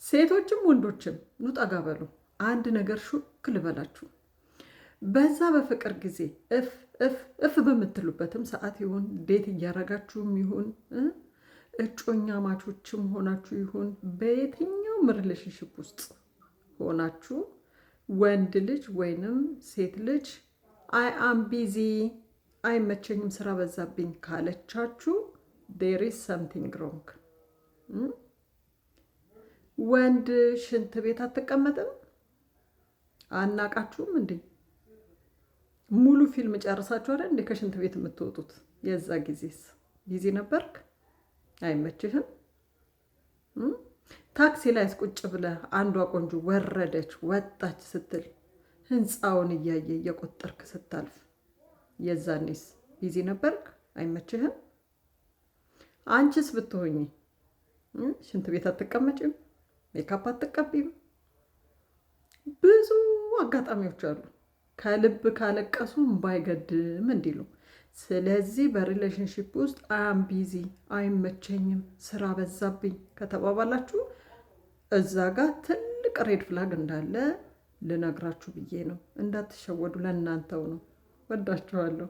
ሴቶችም ወንዶችም ኑ ጠጋ በሉ። አንድ ነገር ሹክ ልበላችሁ። በዛ በፍቅር ጊዜ እፍ እፍ እፍ በምትሉበትም ሰዓት ይሁን፣ date እያረጋችሁም ይሁን፣ እጮኛማቾችም ሆናችሁ ይሁን፣ በየትኛውም relationship ውስጥ ሆናችሁ ወንድ ልጅ ወይንም ሴት ልጅ "I am busy፣ አይመቸኝም፣ ስራ በዛብኝ" ካለቻችሁ there is something wrong። ወንድ ሽንት ቤት አትቀመጥም? አናቃችሁም እንዴ? ሙሉ ፊልም ጨርሳችሁ አይደል እንዴ ከሽንት ቤት የምትወጡት? የዛ ጊዜስ busy ነበርክ? አይመችህም? ታክሲ ላይ ቁጭ ብለህ አንዷ ቆንጆ ወረደች ወጣች ስትል ህንፃውን እያየ እየቆጠርክ ስታልፍ የዛኔስ busy ነበርክ? አይመችህም? አንቺስ ብትሆኚ ሽንት ቤት አትቀመጭም? ሜካፕ አትቀቢም? ብዙ አጋጣሚዎች አሉ። ከልብ ካለቀሱ እምባ አይገድም እንዲሉ። ስለዚህ በ relationship ውስጥ "I'm busy፣ አይመቸኝም፣ ስራ በዛብኝ" ከተባባላችሁ እዛ ጋር ትልቅ red flag እንዳለ ልነግራችሁ ብዬ ነው። እንዳትሸወዱ፣ ለእናንተው ነው። ወዳችኋለሁ።